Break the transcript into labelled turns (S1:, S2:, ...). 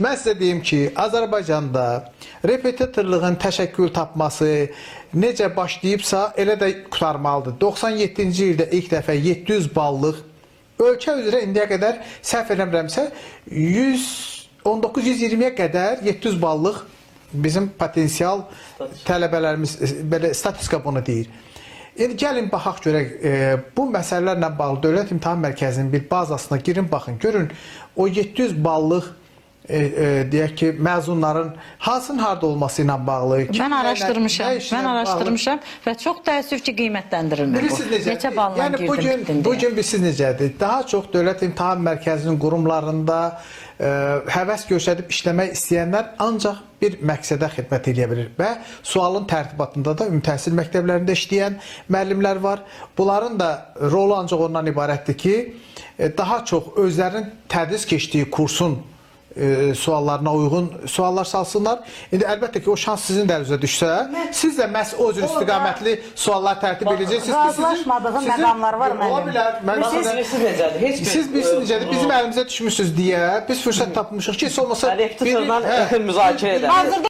S1: Mən sizə deyim ki, Azərbaycanda repetitorluğun təşəkkül tapması necə başlayıbsa, elə də qurtarmalıdır. 97-ci ildə ilk dəfə 700 ballıq ölkə üzrə indiyə qədər səhv eləmirəmsə 119-120-yə qədər 700 ballıq bizim potensial tələbələrimiz belə statistika bunu deyir. İndi gəlin baxaq görək bu məsələlərlə bağlı Dövlət İmtahan Mərkəzinin bir bazasına girin, baxın, görün o 700 ballıq deyək ki, məzunların hansının harda olması ilə bağlı.
S2: Mən
S1: kimlərlə,
S2: araşdırmışam.
S1: nə işlə
S2: Mən
S1: bağlı.
S2: araşdırmışam və çox təəssüf ki, qiymətləndirilmir bu.
S1: Bilirsiniz necə?
S2: Neçə balla
S1: Yəni
S2: girdim,
S1: bu gün
S2: bitdim deyə.
S1: bu gün bilirsiniz necədir? Daha çox Dövlət İmtahan Mərkəzinin qurumlarında həvəs göstərib işləmək istəyənlər ancaq bir məqsədə xidmət eləyə bilir və sualın tərtibatında da ümumi təhsil məktəblərində işləyən müəllimlər var. Bunların da rolu ancaq ondan ibarətdir ki, daha çox özlərinin tədris keçdiyi kursun suallarına uyğun suallar salsınlar. İndi əlbəttə ki, o şans sizin də əlinizə düşsə, siz də məhz o cür istiqamətli suallar tərtib edəcəksiniz ki, sizin-
S3: Razılaşmadığım
S1: sizin-
S3: məqamlar var
S1: Ola
S3: mənim.
S1: bilər. Mən
S3: Siz-
S1: sizə-
S4: Bilirsiniz necədir? Heç bir
S1: siz bilirsiniz necədir? Bizim əlimizə düşmüsüz deyə biz fürsət tapmışıq ki, heç olmasa
S4: Repetitordan
S1: biri- hə,
S4: müzakirə edək.
S3: Hazırda